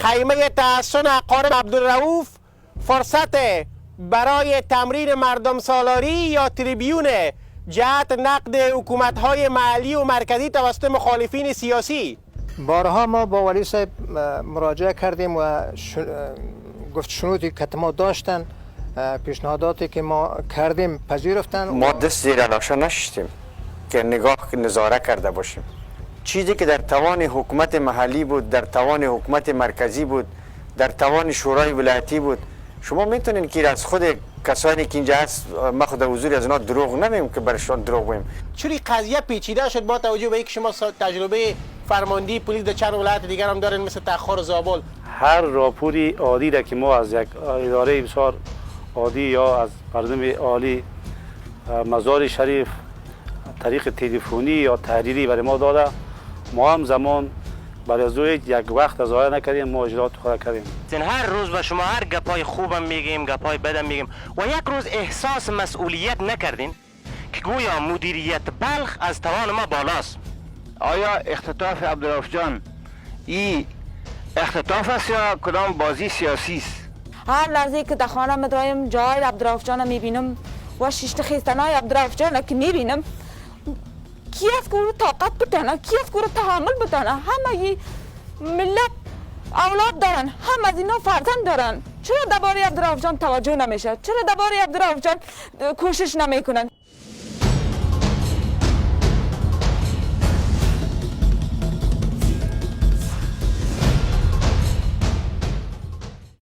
خیمه تحصن اقارب عبدالرؤوف فرصت برای تمرین مردم سالاری یا تریبیون جهت نقد حکومت‌های محلی و مرکزی توسط مخالفین سیاسی. بارها ما با ولی صاحب مراجعه کردیم و گفت شنودی که ما داشتن، پیشنهاداتی که ما کردیم پذیرفتن. ما دست زیر علاشه نشستیم که نگاه نظاره کرده باشیم. چیزی که در توان حکومت محلی بود، در توان حکومت مرکزی بود، در توان شورای ولایتی بود، شما میتونین که از خود کسانی که اینجا هست، ما خود حضور از اونا دروغ نمیم که برشان دروغ بگیم. چون قضیه پیچیده شد با توجه به اینکه شما تجربه فرماندهی پلیس در چند ولایت دیگر هم دارین مثل تخار و زابل. هر راپوری عادی را که ما از یک اداره بسیار عادی یا از مردم عالی مزار شریف طریق تلفنی یا تحریری برای ما داده، ما هم زمان برای از یک وقت ضایع نکردیم، ما اجرات خود کردیم. هر روز به شما هر گپای خوبم میگیم، گپای بدم میگیم و یک روز احساس مسئولیت نکردین که گویا مدیریت بلخ از توان ما بالاست. آیا اختطاف عبدالرؤوف جان ای اختطاف است یا کدام بازی سیاسی است؟ هر لحظه که در خانه مدرایم جای عبدالرؤوف جان میبینم و شیشت خیستنای عبدالرؤوف جان که میبینم، کی از کو طاقت بتانه، کی از کو تحمل بتانه؟ همه ملت اولاد دارن، هم از اینا فرزند دارن. چرا درباره عبدالرؤوف جان توجه نمیشه؟ چرا درباره عبدالرؤوف جان کوشش نمیکنن؟